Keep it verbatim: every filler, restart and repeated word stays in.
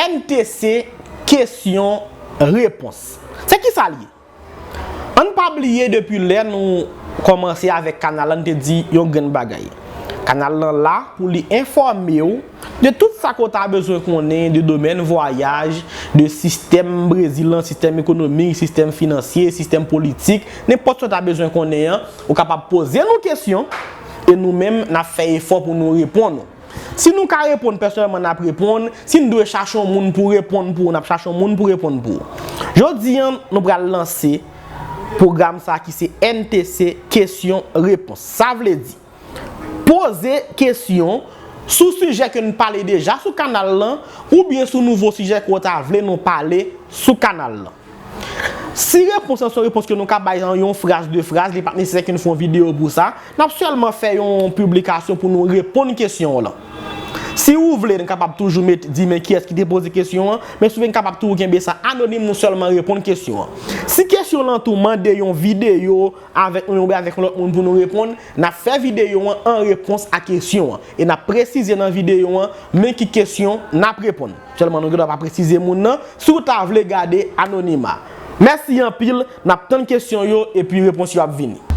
N T C, kesyon, repons. Se ki sa l ye? Ann pa bliye depi lè nou kòmanse avèk kanal la, n te di yon grenn bagay. Kanal lan la pou li enfòme w de tout sa ke w ta bezwen konnen de domèn vwayaj, de sistèm Brezil lan, sistèm ekonomik, sistèm finansye, sistèm politik, nenpòt sa w ta bezwen konnen an, ou kapab poze nou kesyon e nou menm n ap fè efò pou nou reponn ou. Si nou ka reponn pèsonèlman, n ap reponn. Si n dwe chache yon moun pou reponn pou ou, n ap chache yon moun pou reponn pou ou. Jodi an, nou pral lanse pwogram sa ki se N T C, kesyon, repons. Sa vle di, poze kesyon sou sijè ke n pale deja sou kanal lan, oubyen sou nouvo sijè ke w ta vle nou pale sou kanal lan. Si repons lan se yon repons ke nou ka bay an yon fraz, de fraz, li p ap nesesè ke n fè yon videyo pou sa. N ap sèlman fè yon piblikasyon pou nou reponn kesyon w lan. Si ou vle, n kapab toujou met, di men kiyès ki te poze kesyon an, men si w vle, n kapab toujou kenbe sa anonim, nou sèlman reponn kesyon an. Si kesyon lan tou mande yon videyo avèk nou oubyen avèk yon lòt moun pou nou reponn, n ap fè videyo an an repons a kesyon an. E n ap presize nan videyo an men ki kesyon n ap reponn. Sèlman nou gendwa pa presize moun nan, si w ta vle gade anonima. Mèsi anpil, n ap tann kesyon yo epi repons yo ap vini.